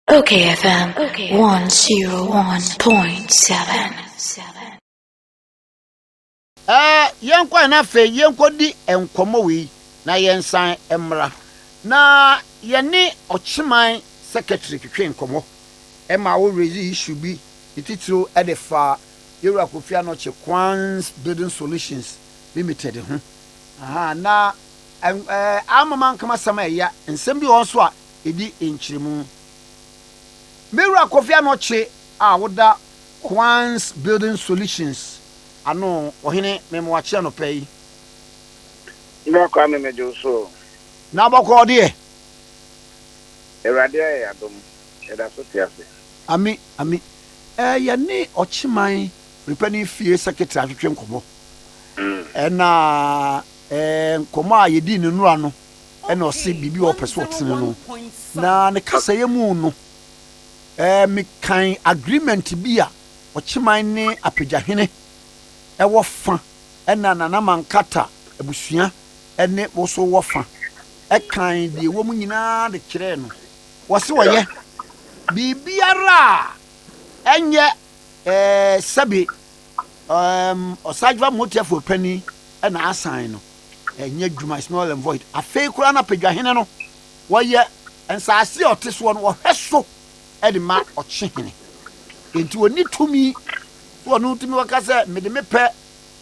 Okay FM 101.7. Ɛɛ, yɛnkɔ na afei yɛnkɔdi nkɔmmɔ wei na yɛnsan mmra. Na yɛne Ɔkyeman secretary twetwe nkɔmmɔ ɛma wo raise issue bi ne titiriw ɛde fa Yɛwura Kofi Anɔkye Kwans Building Solutions Limited ho. Aha, na ɛɛ amama nkama asɛm a ɛya nsɛm bi wɔ hɔ nso a ɛdi nkyerɛmu. Mewura Kofi Anɔkye a woda Kwans Building Solutions ano, ɔhene, memewakye anɔpɛ yi. Mbra Kwame, megye wo so. Na bɔkɔɔ deɛ? Awurade ayɛ adom, yɛda so te ase. Ami ami. Yɛne Ɔkyeman Ripani fie secretary atwetwe nkɔmmɔ, ɛna nkɔmmɔ a yɛdii ne nura no, ɛna ɔse biribi a ɔpɛ so ɔtene no na ne kasɛeɛ mu no, mekan agreement bi a Ɔkyeman ne Apagyahene ɛwɔ fa, ɛna Nana Mankata abusua ɛne woso wɔ fa. Ɛkan deɛ ɛwɔ mu nyinaa de kyerɛɛ no. Wɔse wɔyɛ biribiara a ɛnyɛ sɛbe Ɔsagyeva Motiafo pani ɛna asan no ɛnyɛ adwuma, is null and void. Afei koraa no, Apagyahene no wɔyɛ nsaase a ɔte soɔ no, wɔhwɛ so ɛde ma Ɔkyehene, nti wɔni tumi so ɔno tumi wɔka sɛ mede me pɛ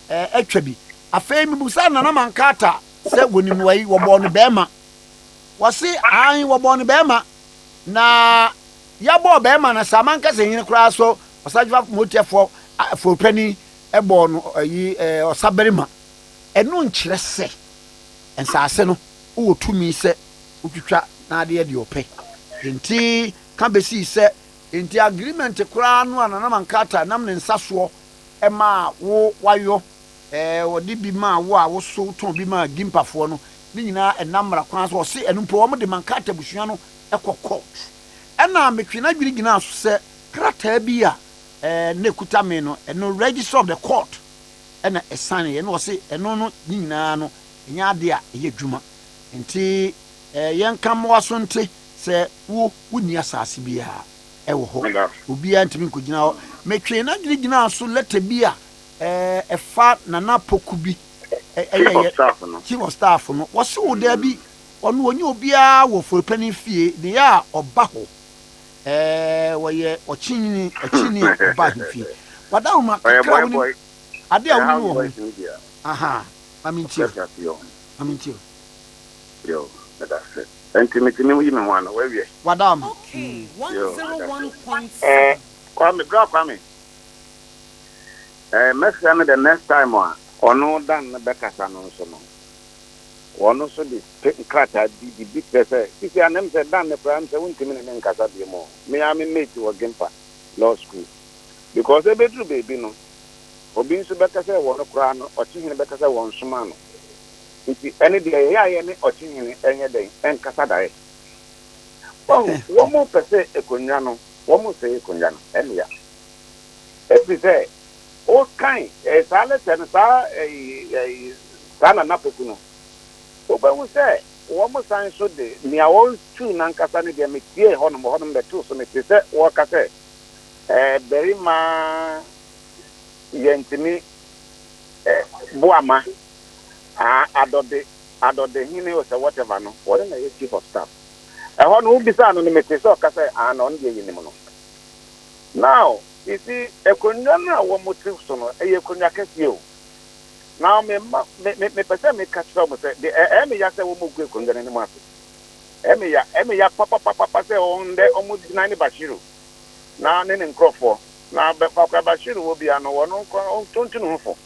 atwa bi. Afei mebusa Nana Mankata sɛ wɔnim wɔyi wɔbɔɔ no bɛrima. Wɔse an wɔbɔɔ no bɛrima na yɛbɔɔ bɛrima no sɛ amankasa hene koraa so. Ɔsagyeva Motiafoɔ foropani ɛbɔɔ no ayi ɔsabarima. Ɛno nkyerɛ sɛ nsaase no wowɔ tumi sɛ wotwitwa n'adeɛ deɛ ɔpɛ. Nti ka bɛsii sɛ nti agreement koraa no a Nana Mankata nam ne nsa soɔ ɛmaa wo wayɔ, wɔde bi maa wo a woso tɔn bi maa Gimpafoɔ no ne nyinaa ɛnam mmara kwan so. Ɔse ɛno mpo wɔn de Mankata abusua no ɛkɔ court. Ɛna metwe n'adwene gyinaa so sɛ krataa bi a ne kuta me no, ɛno register of the court ɛna ɛsan yɛ no. Ɔse ɛno no ne nyinaa no ɛnyɛ ade a ɛyɛ adwuma. Nti yɛnka mmoa so nte sɛ wo wonni asase biara ɛwɔ hɔ, obiara ntumi nkɔgyina hɔ. Metwe n'adwene gyinaa so letter bi a ɛfa Nana Poku bi ɛyɛ chief of staff no. Wɔse wo daabi, ɔno onye obiara wɔ foripani fie ne yɛ a ɔba hɔ, wɔyɛ ɔkyini ɔkyini a ɔba ahemfie. Wadawoma kakra a wonim ade a wonim wɔ ho aha. Maame ntie, maame ntie. Yo, medase. Nti metumi yi me ho ano wawie. Wadawoma. Yo, medase. Kwame, bra Kwame. Mɛsrɛ no, the next time a ɔno Dan no bɛkasa no nso no, wɔno nso de nkrataa bi de bi kyerɛ sɛ sisi anam sɛ Dan no koraa sɛ wontumi ne ne nkasa bio mu. Me a me mate wɔ Gimpa Law School, because ɛbɛduru baabi no, obi nso bɛka sɛ wɔno koraa no Ɔkyehene bɛka sɛ wɔn soma no. Nti ɛne deɛ yɛyɛ a yɛ ne Ɔkyehene ɛnyɛ dɛn ɛnkasa daeɛ. Wɔn wɔn mo pɛ sɛ akonnwa no, wɔn mo sɛ akonnwa no ɛne ya efi sɛ ɔkan saa letter no, saa ɛyi ɛyi saa Nana Poku no, wobɛhu sɛ wɔn san so de nea wɔtu nankasa no deɛ. Metie hɔnom hɔnom bɛto so, mete sɛ wɔka sɛ barima yɛntumi boama adɔde adɔde hene o sɛ whatever no, wɔne na yɛ chief of staff ɛhɔ no. Wobisa no, mete sɛ ɔka sɛ ah, na ɔno deɛ yɛnim no. Now you see, akonnwa no a wɔn te so no ɛyɛ akonnwa kɛseɛ o. Na me ma me me mepɛ sɛ meka kyerɛ wɔn sɛ de ɛyɛ me ya sɛ wɔn gu akonnwa no anim ase. Ɛyɛ me ya, ɛyɛ me ya papapapa sɛ wɔn dɛ wɔn gyina ne Bashiru na ne nkurɔfoɔ na bɛfa Bashiru wɔ bia no, wɔn nkɔ ɔntonto ne ho fo.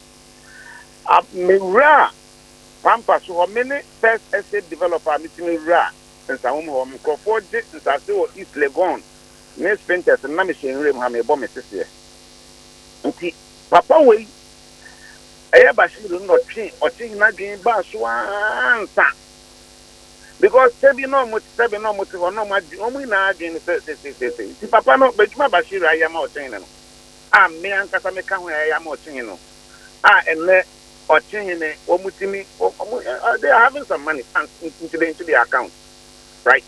A mewura Pampa so hɔ, me ne first estate developer a metumi wura Nsahom hɔ. Nkurɔfoɔ gye nsase wɔ East Legon ne Spintex na mehyɛ nwura mu ha mebɔ me seseɛ. Nti papa wei ɛyɛ Bashiru no na ɔtwe ɔkye hena adwene baa so ansa, because sɛbi na ɔmo sɛbi na ɔmo te hɔ na ɔmo adwene, ɔmo nyinaa adwene no sɛ sesesese. Nti papa no bɛdwuma Bashiru ayɛ ama ɔkye hene no a me ankasa meka ho ayɛ ama ɔkye hene no a ɛnɛ ɔkye hene wɔn timi wɔn, they are having some money funds into their account, right?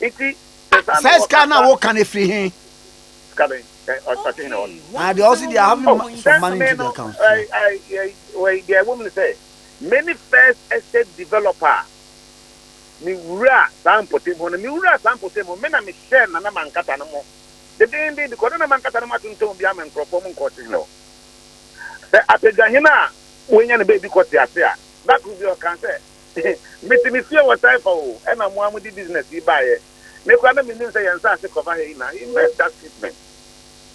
Nti Mete saa na Saa sika no a wɔkasa. woka no ɛfiri he? Sika bɛn? Ɛ, ɔkyehene hɔ no. Ah, deɛ ɔse they are having Oh, some sɛ money me into the no, account. ɛ, ɛ, ɛ, wei, deɛ ɛwɔ mu ne sɛ, me ne first estate developer a me wuraa saa mpɔtam hɔ no, me wuraa saa mpɔtam hɔ, me na mehyɛɛ Nana Mankata no mo dedeenden because Nana Mankata no mo atontɔn bi ama nkurɔfoɔ mo nkɔ ɔkyehene hɔ. Sɛ Apagyahene a wanya ne baabi kɔ te ase a, da koro bi ɔkaa sɛ, Mete me fie wɔ Taifa o, ɛna mo ara mode business yi baeɛ. Me koraa na mennim sɛ yɛn nsaase kɔfa ha yi na. He made that statement.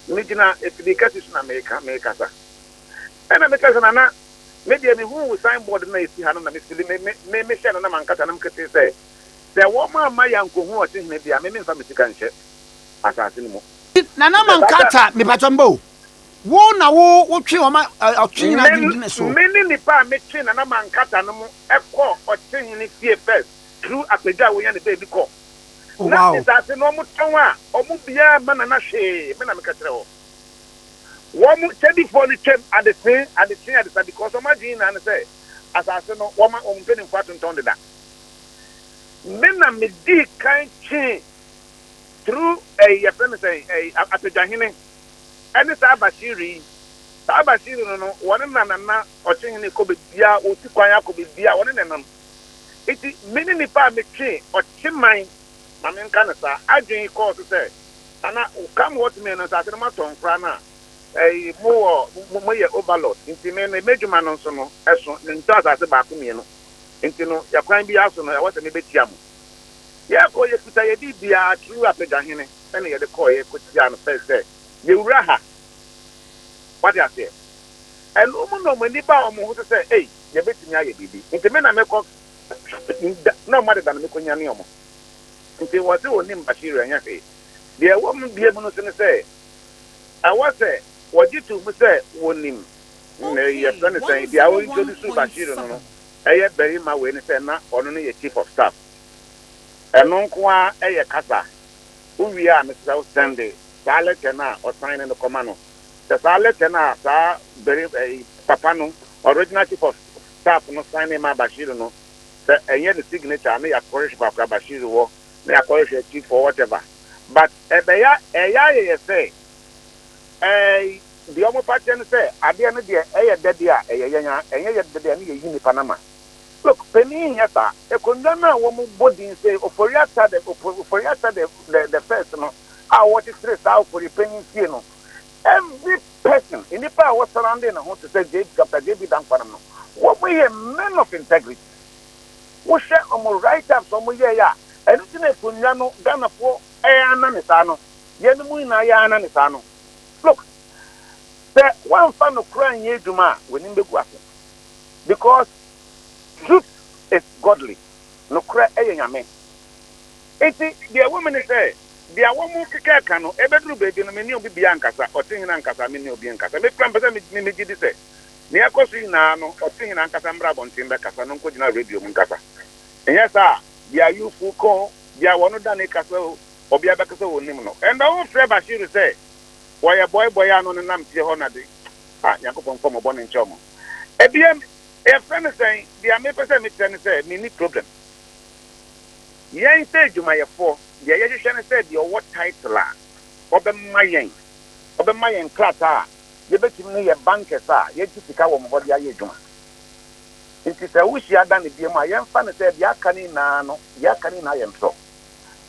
Megyina afidie kɛse so na meka, merekasa. Ɛna meka sɛ, Nana, me deɛ mehuu wo sign board no a ɛsi ha no na me fili, me, me, me, mehyɛɛ Nana Mankata no ketee sɛ, sɛ wɔn amma yɛankɔhunu Ɔkyehene deɛ a, me memfa me sika nhyɛ asase no mu. Nana Nti sɛ saa da. Mankata, mepakyɛ mba o, Wo na wo wotwe wɔn a ɔtwe nyinaa Me gyinagyina so. me ne nipa a metwe Nana Mankata no mo kɔɔ Ɔkyehene fie first through Apagya a wonya ne baabi kɔ. Oh Na wow. nsaase no wɔn tɔn a wɔn biara mma Nana hwee, me na meka kyerɛ wɔn. Wɔn kyɛdifoɔ no twam adesee adekyee adesa because wɔn adwene nyinaa ne sɛ asase no wɔma wɔn mpanimfoɔ atontɔn deda. Me na medii kan twee through ɛyi yɛfrɛ no sɛn ɛyi Apagyahene ɛne saa Bashiru yi. Saa Bashiru no no, wɔne na Nana Ɔkyehene kɔ baabiara, wɔtu kwan akɔ baabiara, wɔne na ɛnam. Nti me ne nipa a metwee Ɔkyeman, ma menka no saa, adwene kɔɔ so sɛ, Nana, come what may no, nsase no moatɔn koraa no a, ɛyi, mowɔ, mo, moyɛ overlord, nti me no, m'adwuma no nso no, ɛso, mentɔ asase baako mmienu, nti no, yɛ kwan biara so no, ɛwɔ sɛ mebɛtia mo. Yɛkɔ, yɛkuta yɛ biribiara, through Apagyahene. ɛna yɛde kɔeɛ kɔtiaa no first sɛ yɛwura ha. Wate aseɛ? Ɛno mu na wɔn ani baa wɔn ho so sɛ, ei, yɛbɛtumi ayɛ biribi. Nti me na mekɔ, da, na wɔn adeda no mekɔnyane wɔn. Nti wɔse wɔnim Bashiru, ɛnyɛ hwee. Deɛ ɛwɔ mu biom no nso ne sɛ, ɛwɔ sɛ wɔgye to mu sɛ wɔnim, yɛfrɛ no sɛn, deɛ ɔintroduce Bashiru no no, ɛyɛ barima wei no sɛ na ɔno no yɛ chief of staff. Ɛno nko ara yɛ kasa. Wo wie a mesrɛ wo sɛnde saa lɛtɛ no a ɔsaene no kɔma no. Sɛ saa lɛtɛ no a saa bere ɛyi papa no, original chief of staff no saene maa Bashiru no, sɛ ɛnyɛ ne signature a na yɛakɔhwehwɛ faako a Bashiru wɔ, na yɛakɔhwehwɛ chief or whatever. But ɛbɛyɛ ɛyɛ ayɛ yɛ sɛ ɛɛ deɛ wɔpa kyerɛ no sɛ adeɛ no deɛ ɛyɛ dɛ deɛ a ɛyɛ yɛn a, ɛnyɛ yɛ dɛ deɛ a ne yɛyi nipa no ama. Look, panin nyɛ saa. Akonnwa no a wɔbɔ din sɛ Ofori Atta the Ofori Atta the the the first no a wɔkyekyere saa Ofori panin fie no, every person, nnipa a wɔ surrounding ne ho te sɛ J Dr. JB Danquah nom no, wɔyɛ men of integrity. Wohwɛ wɔn write ups wɔn yɛeɛ a, ɛno nti na akonnwa no Ghanafoɔ ɛana ne saa no, yɛn mu nyinaa yɛana ne saa no. Look, sɛ woamfa nokorɛ anyɛ adwuma a, w'anim bɛgu ase. Because truth is godly, nokorɛ yɛ Nyame. Nti deɛ ɛwɔ mu ne sɛ, deɛ wɔn keka ka no, ɛbɛduru baabi no me ne obi biara nkasa, ɔtehene ankasa me ne obi nkasa. Me koraa mepɛ sɛ me me gye di sɛ, nea ɛkɔ so nyinaa no, ɔtehene ankasa mmra abɔnten bɛkasa na ɔnkɔgyina radio mu nkasa. Ɛnyɛ saa a, deɛ ayufu ka o, deɛ wɔn dane kasa o, obiara bɛka sɛ wɔnnim no. Ɛnna wofrɛ Bashiru sɛ wɔyɛ bɔebɔe a na ɔnenam fie hɔ na de, ah, Nyankopɔn mfa wɔn bɔne nkyɛ wɔn. Ebia yɛfrɛ no sɛn? Deɛ mepɛ sɛ mekyerɛ ne sɛ menni problem. Yɛn sɛ adwumayɛfoɔ, deɛ yɛhwehwɛ ne sɛ deɛ ɔwɔ title a ɔbɛma yɛn, ɔbɛma yɛn krataa a yɛbɛtumi ne yɛn bankers a yɛgye sika wɔ wɔn hɔ de ayɛ adwuma. Nti sɛ wohyia da no biom a, yɛmfa no sɛ deɛ aka no nyinaa no, deɛ aka no nyinaa yɛ ntorɔ.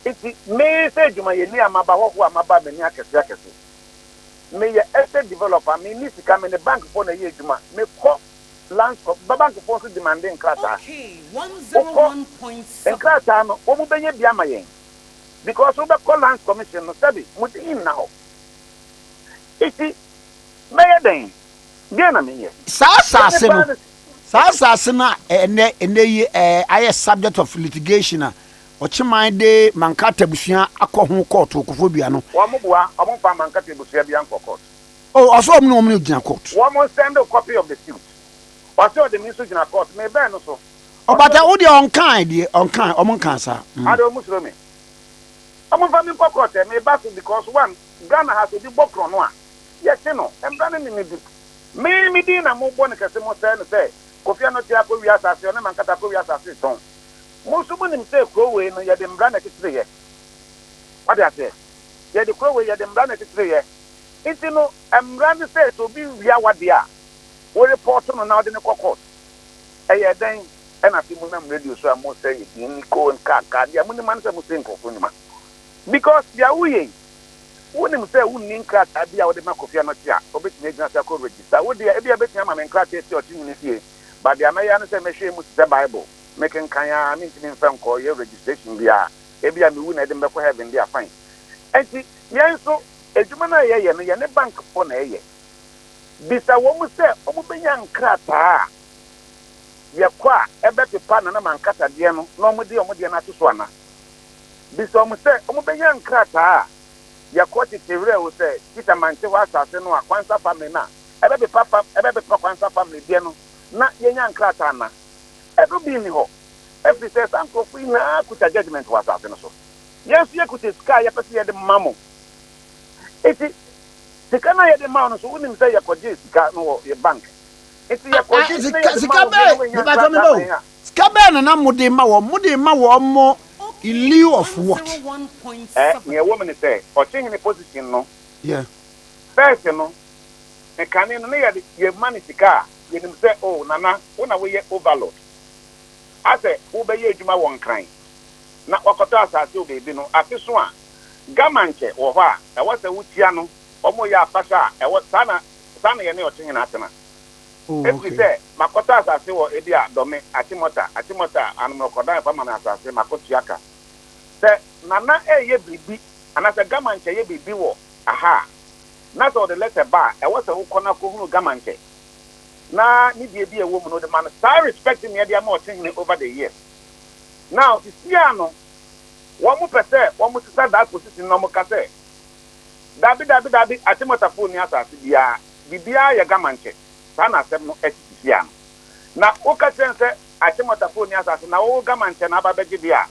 Nti me sɛ adwumayɛni a maba, hɔhoɔ a maba a m'ani akɛse akɛse, Meyɛ estate developer, menni sika, me ne bank foɔ na ɛyɛ adwuma, mekɔ lands kɔ, bank foɔ nso demande nkrataa, wokɔ nkrataa no wɔn bɛnya bi ama yɛn because wobɛkɔ lands commission no sɛbi mo din nna hɔ, nti mɛyɛ dɛn, deɛn na menyɛ? Saa Deɛ asase mepaa no, ne. saa asase no a ɛnnɛ, ɛnnɛ yi ɛɛ ayɛ subject of litigation a Ɔkyeman de Mankata abusua akɔ ho kɔɔto Koforidua no. Wɔn boa, wɔn mfa Mankata abusua biara nkɔ court. Oh, ɔsɛ wɔn ne wɔn no gyina court. Wɔn send copy of the suit. Ɔsɛ ɔde me nso gyina court, me bɛn no so. Ɔsɛ Ɔbata ɔde. wo deɛ ɔnkae deɛ ɔnkae, wɔn nkaa saa. Ade wɔn suro me. Wɔn mfa me nkɔ court ɛ, me ba so because one, Ghana ha sɛ obi bɔ korɔno a, yɛkye no, mmra no ne me di. Me, me din na mo bɔ no kɛse, mo sɛe no sɛ Kofi Anokye akɔ wia asase, ɔne Mankata akɔ wia asase retɔn. Mo nso monim sɛ kuro wei no, yɛde mmara na ɛkyekyereeɛ. Wate aseɛ? Yɛde kuro wei, yɛde mmara na ɛkyekyereeɛ. Nti no, mmara ne sɛ, sɛ obi wia w'adeɛ a, wo report no na wode no kɔ court. Ɛyɛɛ dɛn na afei monam radio so a mosɛe yɛ din ne ko nkrataa? Deɛ monim ara ne sɛ mosɛe nkurɔfoɔ nnwuma. Because deɛ woyɛ yi, wonim sɛ wonni nkrataa bi a wode ma Kofi Anokye a ɔbɛtumi agyina so akɔ register. Wo deɛ, ebia bɛtumi ama me nkrataa atia Ɔkyehene fie, but deɛ mɛyɛ ara ne sɛ mɛhwɛ mu te sɛ Bible. Mekenkan ara, mentumi mfa nkɔyɛ registration biara. Ebia mewu na ɛde me bɛkɔ heaven deɛ a, fine. Enti yɛn nso, adwuma no a yɛyɛ no, yɛne bankfoɔ na ɛyɛ. Bisa wɔn sɛ wɔbɛnya nkrataa a yɛkɔ a ɛbɛpepa Nana Mankasa deɛ no na wɔde wɔn deɛ no ato so ana? Bisa wɔn sɛ wɔbɛnya nkrataa a yɛkɔ tete werɛ o sɛ Peter Mante hɔ asase no a Kwansa family no a ɛbɛpepa fa ɛbɛpepa Kwansa family deɛ no na yɛnya nkrataa ana? Ɛno bi nni hɔ ɛfiri sɛ saa nkurɔfoɔ yi nyinaa kuta judgement wɔ asase no so. Yɛn nso yɛkuta sika a yɛpɛ sɛ yɛde ma mo. Enti sika no a yɛde ma wo no nso wonim sɛ yɛkɔgyee sika no wɔ yɛ bank. Enti yɛkɔgye na Sika yɛde ma sika wo wie bɛɛ na woanya mebatɔ nkrataa meba ma o. yɛn a. Sika bɛɛ na na mode ma wɔn? Mode ma wɔn mo in lieu of what? Ɛ, nea ɛwɔ mu ne sɛ, ɔkyehene position no, Yeah. first no, ne kane no, na yɛde, yɛma no sika a, yɛnim sɛ, oh, Nana, wo na woyɛ overlord. Asɛ wobɛyɛ adwuma wɔ Nkran, na wakɔtɔ asase wɔ baabi no, afe so a, Gamankyɛ wɔ hɔ a, ɛwɔ sɛ wotua no, wɔreyɛ afahyɛ a, ɛwɔ, saa na, saa na yɛne ɔkyehene atena. Oh, Ɛfiri okay. sɛ makɔtɔ asase wɔ ebia Dɔme, Achimota, Achimota, Anomrɔkɔdan fa ma me asase, makɔtua ka. Sɛ Nana reyɛ biribi anaasɛ Gamankyɛ yɛ biribi wɔ aha a, na sɛ ɔde lɛtɛ ba a, ɛwɔ sɛ wokɔ na kɔhunu Gamankyɛ na ne deɛ bi a ɛwɔ mu no wode ma no. Saa respect na yɛde ama Ɔkyehene over the years. Now, sisiaa no, wɔn pɛ sɛ wɔn sesa that position na wɔn ka sɛ, Dabi, dabi, dabi, Achimotafoɔ nni asase biara, biribiara yɛ Gamankyɛ. Saa na asɛm no te sisi ano. Na woka kyerɛ no sɛ Achimotafo nni asase na wo Gamankyɛ na aba abɛgye deɛ a,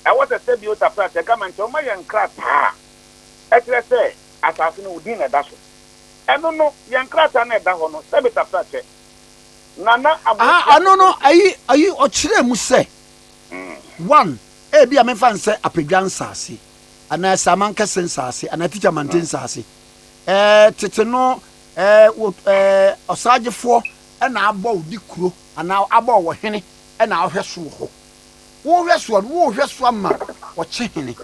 ɛwɔ sɛ sɛbio Tafrakyɛ, Gamankyɛ, woma yɛn nkrataa a ɛkyerɛ sɛ asase no wo din na ɛda so. Ɛno no, yɛn nkrataa no a ɛda hɔ no, sɛbe Tafrakyɛ, Nana Aha, Amoatia ɔno no, Osei. ayi, ayi, ɔkyerɛɛ mu sɛ, one, ebia memfa no sɛ Apadwa nsase, anaa Samankɛse nsase, anaa Tikya Mante nsase. Ɛɛ, tete no, Ɛɛ wo ɛɛ ɔsaagyefoɔ na abɔ wo di kuro anaa abɔ wo hene na wohwɛ so wɔ hɔ. Wohwɛ soɔ no, wohwɛ so ama ɔkye hene.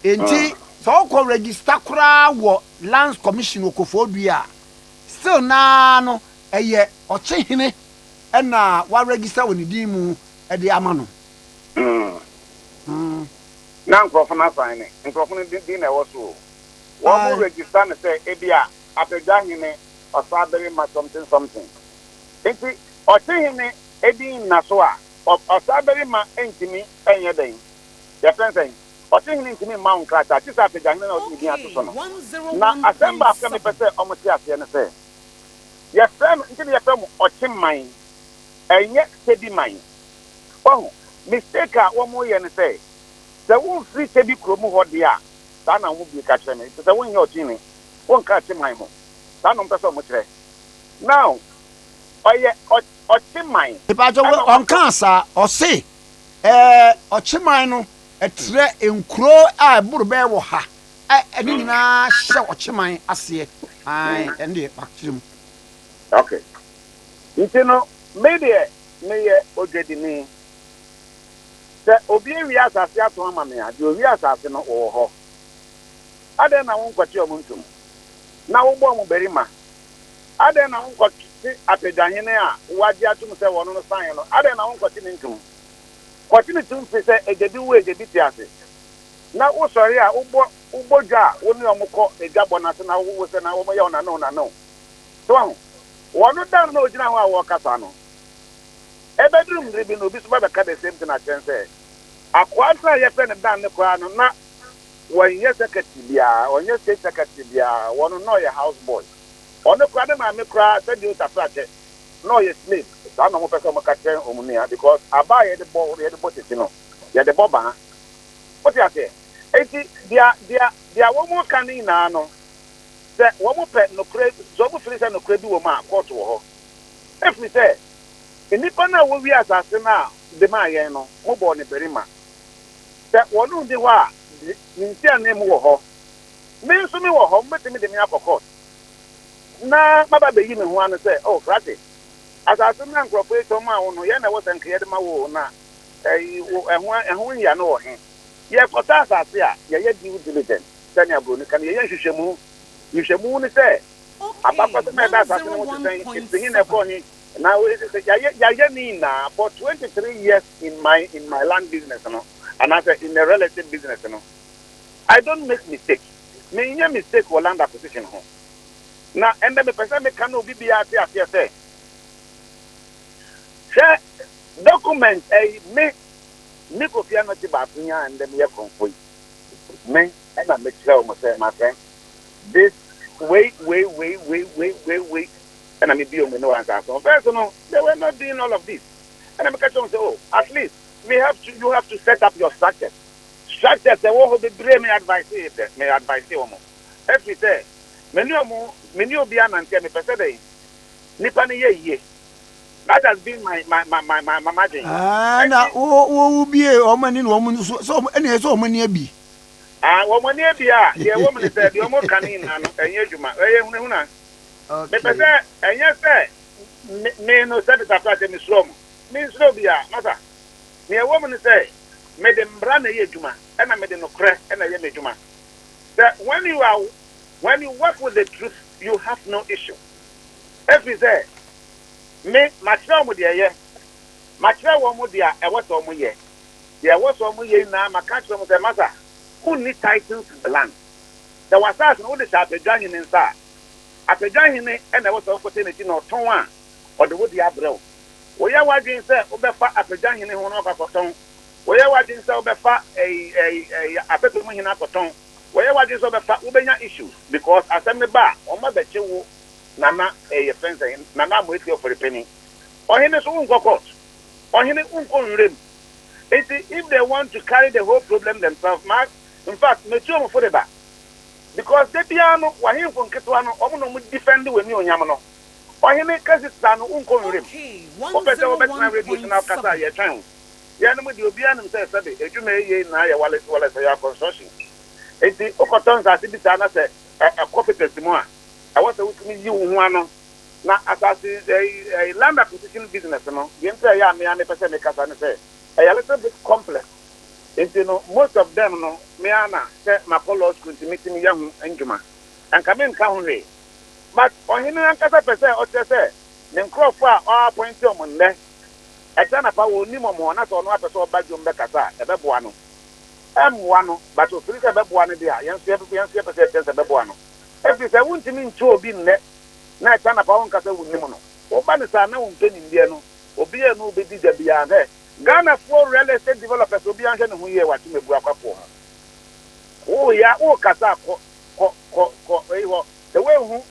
Enti sɛ wokɔ register koraa wɔ Lands Commission wɔ Koforidua a, still no ara no ɛyɛ ɔkye hene na wa register wɔ ne din mu de ama no. Na nkurɔfo no asan ne nkurɔfo no din na ɛwɔ so o. Wɔn register no sɛ ebia Apɛgyahene Ɔsabarima something something. Nti Ɔkyehene din nna so a, Ɔsabarima ntumi nyɛ dɛn? Yɛfrɛ no sɛn? Ɔkyehene ntumi mma wo nkrataa gye sɛ Apɛgyahene na ɔde ne din ato so no. Na asɛm baako a mepɛ sɛ wɔte aseɛ ne sɛ, yɛfrɛ no, nti na yɛfrɛ mo Ɔkyeman, ɛnyɛ Kyebiman. Wahu? Mistake a wɔyɛ ne sɛ, sɛ womfiri Kyebi kurom hɔ deɛ a, saa na wɔn bie ka kyerɛ me, nti sɛ wonyɛ Ɔkyehene wonka ɔkye man ho. Saa na wɔpɛ sɛ wɔkyerɛ. Now, ɔyɛ ɔkye man. Mepakyɛ wo, Ɛna wɔatɔ. ɔnkaa saa. Ɔse ɛɛ ɔkye man no ɛtrɛ nkuro a ɛboro bɛyɛ wɔ ha ɛ ɛne nyinaa hyɛ ɔkye man aseɛ. Ae ɛno deɛ wakyerɛ mu. Okay. Nti no, me deɛ meyɛ odwadini. Sɛ obi awia asase atɔn ama me a, deɛ owia asase no, wɔwɔ hɔ. Adɛn na wonkɔte wɔn ntom, na wobɔ wɔn barima? Adɛn na wonkɔte apagyahene a woagye atom sɛ wɔno no saeɛ no, adɛn na wonkɔte ne ntom? Kɔte ne tom firi sɛ agya bi wu a agya bi te ase. Na wosɔre a wobɔ wobɔ dwa a wo ne wɔn kɔ adwabɔ no ase na wo sɛ na wɔyɛ wo nano nano. So wahu? Wɔno da no na ogyina hɔ a wɔrekasa no, ɛbɛduru mmere bi no obi nso ba bɛka the same thing akyerɛ no sɛ akoa no a yɛfrɛ no Dan no koraa no na Wɔnyɛ secretary biara, ɔnyɛ state secretary biara, wɔno na ɔyɛ house boy. Ɔno koraa ne maame koraa sɛdeɛ Osaprakyɛ na ɔyɛ slave, saa na wɔpɛ sɛ wɔka kyerɛ wɔn nua because aba a yɛde bɔ yɛde bɔ tete no yɛde bɔ baa. Wote aseɛ? Enti deɛ deɛ deɛ wɔka no nyinaa no sɛ wɔpɛ nokorɛ sɛ wɔn firi sɛ nokorɛ bi wɔ mu a court wɔ hɔ. Ɛfiri sɛ nnipa no a wɔwie asase no a de maa yɛn no mobɔɔ no barima. Sɛ wɔn nni hɔ a. Ne nsiananmu wɔ hɔ. Me nso me wɔ hɔ, mobɛtumi de me akɔ court na maba abɛyi me ho ano sɛ, oh, krakye, asase no a nkurɔfoɔ yi tɔn maa wo no, yɛn na ɛwɔ sɛ nka yɛde ma wo o, na ɛyi, wo, ɛho, ɛho nyia no wɔ he? Yɛkɔtɔ asase a, yɛyɛ due diligence, sɛnea buroni ka no, yɛyɛ nhwehwɛmu. Nhwehwɛmu ne sɛ, abakɔsɛm a ɛda asase no ho te sɛn, ɛfiri he na ɛkɔɔ he, na yɛayɛ, yɛayɛ ne nyinaa for 23 years in my land business no, anaasɛ in the real estate business no. I don't make mistake. Menyɛ mistake wɔ land acquisition ho. Na ɛndɛ mepɛ sɛ meka na obi biara te aseɛ sɛ, hwɛ document ɛyi, me Kofi Anɔkye baako yi a ɛndɛ meyɛ korɔmfo yi, me ɛna mekyerɛ wɔn sɛ, my friend, this wei wei wei wei wei wei wei, ɛna me bi wɔn ani wɔ asase ho. First no, they were not doing all of this. Ɛna meka kyerɛ wɔn sɛ, oh, at least we have to you have to set up your structures. Structures ɛwɔ hɔ bebree. Me advice dɛ, me advice wɔn ɛfiri sɛ me ne ɔmo, me ne obi anante a, mepɛ sɛ dɛ nipa no yɛ yie. That has been my adwene. Ah, na wo bie wɔn ani na wɔn nso sɛ wɔn ɛna ɛsɛ wɔn ani abi. Ah, wɔn ani abi a, deɛ ɛwɔ mu ne sɛ deɛ wɔn ka ne nyinaa no ɛnyɛ adwuma, ɛyɛ hunahuna. Mepɛ sɛ ɛnyɛ sɛ me no sɛ bisafra sɛ mesuro mo, mensuro bi a masa. Deɛ ɛwɔ mu ne sɛ mede mmara na ɛyɛ adwuma, ɛna mede nokorɛ ɛna ɛyɛ m'adwuma. Sɛ when you work with the truth, you have no issue. Ɛfiri sɛ me makyerɛ wɔn deɛ ɛyɛ, makyerɛ wɔn deɛ ɛwɔ sɛ wɔn yɛ, deɛ ɛwɔ sɛ wɔn yɛ nyinaa maka kyerɛ wɔn sɛ, masa, wonni title to the land. Sɛ w'asase no wode hyɛ Apadwahene nsa a, Apadwahene ɛna ɛwɔ sɛ wokɔtɛ n'akyi na ɔtɔn a, ɔde wo de abrɛ wo. Woyɛ w'adwene sɛ wobɛfa Apadwahene ho na wakɔ akɔtɔn, woyɛ w'adwene sɛ wobɛfa ɛyi ɛyi ɛyi apɛpɛ mu hene akɔtɔn, woyɛ w'adwene sɛ wobɛfa, wobɛnya issues, because asɛm ne ba a, wɔn abɛkye wo. Nana ɛyɛ fɛn sɛ Nana Amoeti Ɔfɔrepɛni, ɔhene so wonkɔ court, ɔhene wonkɔ nwuram. Nti if they want to carry the whole problem themselves, ma in fact metu wɔn fo de ba, because de biara no wahemfo nketewa no, wɔn na wɔn defend wɔ ni onyam no. Ɔhene kɛse saa no, wonkɔ nwuram. Wopɛ sɛ wobɛtena radio so na wokasa a, yɛtwɛn wo. Yɛnom deɛ, obiara nim sɛ sɛbe adwuma ɛyɛ nyinaa yɛ wale wale sɛ yɛ construction. Nti wokɔtɔ nsase bi saa na sɛ ɛkɔ papers mu a, ɛwɔ sɛ wotumi yi wo ho ano. Na asase ɛyi ɛyi land acquisition business no deɛ, nti ɛyɛ a mea mepɛ sɛ mekasa ne sɛ ɛyɛ little bit complex. Nti no, most of them no, mea na sɛ makɔ law school nti metumi yɛ ho ndwuma, anka menka ho hwee, but ɔhene ankasa pɛ sɛ ɔkyerɛ sɛ ne nkurɔfoɔ a ɔappoint ɔmo nnɛ ɛkyɛ napa wɔ onim ɔmo hɔ, na sɛ ɔno apɛ sɛ ɔba dwom bɛkasa a, ɛbɛboa no, ɛmmoa no, but ofiri sɛ ɛbɛboa no deɛ a, yɛn nso yɛpɛ sɛ yɛkyerɛ sɛ ɛbɛboa no, ɛfiri sɛ wontumi ntu obi nnɛ na ɛkyɛ napa wonkasa wonnim no. Woba no saa na wompɛ nimdeɛ no, obiara no wobɛdi gya biara hwɛ. Ghanafoɔ real estate developers, obiara nhwɛ ne ho yie. Wate mabu akwafoɔ ho woya wokasa kɔ kɔ kɔ kɔ eyi hɔ sɛ woehu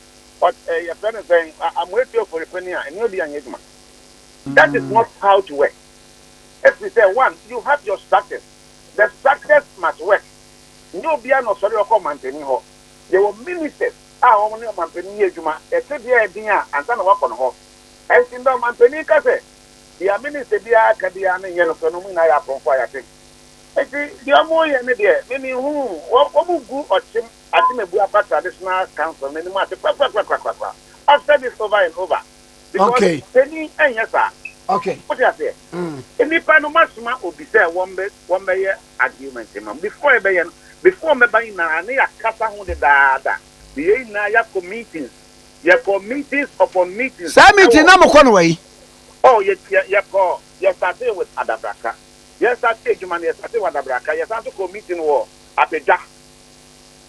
yɛfrɛ no sɛn, Amoeti Ɔfɔrepani a ɛne obi anyɛ adwuma. That is not how to work. Ɛfiri sɛ one, you have your structures, the structures must work. Nyɛ obiara na ɔsɔre ɔkɔ ɔmampanin hɔ. Yɛwɔ ministers a wɔn ne ɔmampanin yɛ adwuma. Ɛte deɛ ɛden a ansa na wakɔ no hɔ. Ɛnti ndɛ ɔmampanin ka sɛ deɛ minister biara ka biara no nyɛ nokorɛ no, wɔn nyinaa yɛ akorɔmfo a yɛate. Nti deɛ wɔn yɛ ne deɛ mimi hu wɔn gu ɔkyem Atemebu Afa Traditional Council n'anim ase korakorakorakorakora. I've said this over and over because panyin ɛnyɛ saa. Wote aseɛ? Nipa no masoma obi sɛ wɔn bɛyɛ argument ma before ɛbɛyɛ no, before wɔn bɛba nyinaa ne yɛakasa ho dedaada ne yɛn nyinaa yɛakɔ meetings, yɛkɔ meetings upon meetings. Saa meeting na mokɔ no wɔ yi? Oh, yɛ yɛ yɛkɔ. Yɛ started with Adabraka. Yɛ started adwuma no, yɛ started with Adabraka. Yɛsan so kɔ meeting wɔ Apedwa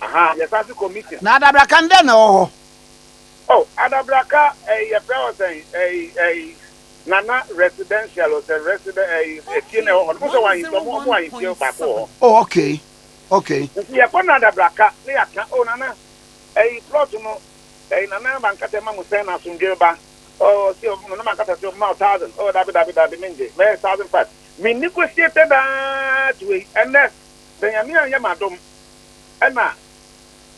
aha, yɛsan so kɔ meeting. Na Adabraka no, dɛn na ɛwɔ hɔ? Oh, Adabraka, ɛyɛ yɛfrɛ wɔ sɛn, ɛyɛ Nana residential o, sɛ resident ɛyɛ efie na ɛwɔ hɔ no mo sɛ wɔn ahemfie, ɔmo ahemfie baako wɔ hɔ. Oh, okay. Nti yɛkɔ na Adabraka ne yɛaka, oh, Nana, ɛyɛ plot no, ɛyɛ Nana Bankata ma mo sɛn na asomdwe ba. Oh, si Nana Bankata sɛ ɔmo ma 1,000. Oh, dabi dabi dabi, mi ngye mɛyɛ 1,500. Mi negotiated aa to wei. Ɛnɛ sɛ Nyame anyɛ ma dom ɛna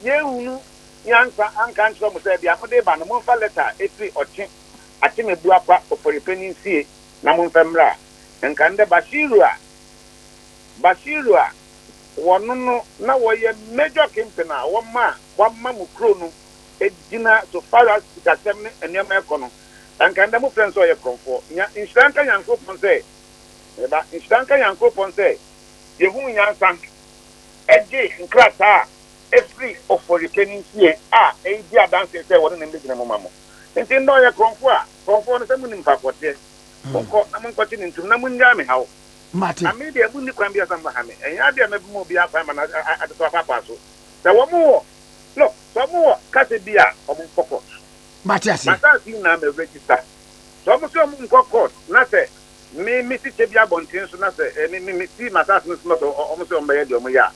yɛnhunu nyansa anka nkyerɛ mo sɛ deɛ mode ba no, momfa letter ɛfiri ɔkye Atemebu Akwa Ɔfɔrepɛni nsie na momfa mmra a, nka ndɛ Bashiru a Wɔno no na wɔyɛ major kingpin a wɔma a wɔama mo kuro no gyina so far as sikasɛm ne nneɛma ɛkɔ no, anka ndɛ mofrɛ no sɛ ɔyɛ korɔmfoɔ. Nya nhyira nka Nyankoropɔn sɛ, me ba, nhyira nka Nyankoropɔn sɛ yɛhuu nyansa gyee nkrataa a ɛfiri Ofori panin fie a ɛredi adanseɛ sɛ wɔne no mmɛgyina mu ma mo. Nti ndɛ ɔyɛ korɔmfoɔ a, korɔmfoɔ no sɛ monim faako ɔteɛ, monkɔ na monkɔkye no ntom na monnyae me haw. Mate. Na me deɛ, monni kwan biara sɛ mobɛha me. Ɛnyɛ adeɛ a mɛbɛma obiara kwan ma no atoto apaapaa so. Sɛ wɔn wɔ, look, sɛ wɔn wɔ kasa bi a, wɔn nkɔ court. Mate aseɛ. M'asaase nyinaa mɛ register. Sɛ wɔn sɛ wɔn nkɔ court na sɛ me me si kyɛ bi abɔnten so na sɛ eh, me me me si m'asaase no so na sɛ wɔn sɛ wɔn bɛyɛ deɛ wɔn yɛ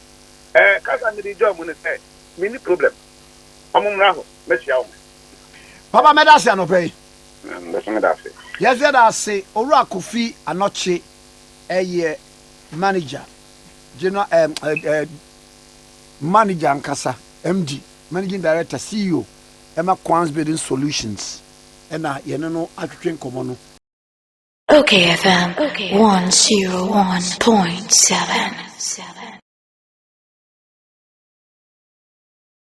a, eh, kasa a mede gya wɔn ne sɛ, menni problem. Wɔn mmra hɔ, mɛhyia wɔn. Papa mɛda ase anɔpa yi. Mɛso meda ase. Yɛso yɛda ase Owura Kofi Anokye yɛ manager general ɛɛ ɛɛ manager ankasa MD managing director CEO ɛma Kwans Building Solutions ɛna yɛne no atwetwe nkɔmɔ no. Okay FM 101.7.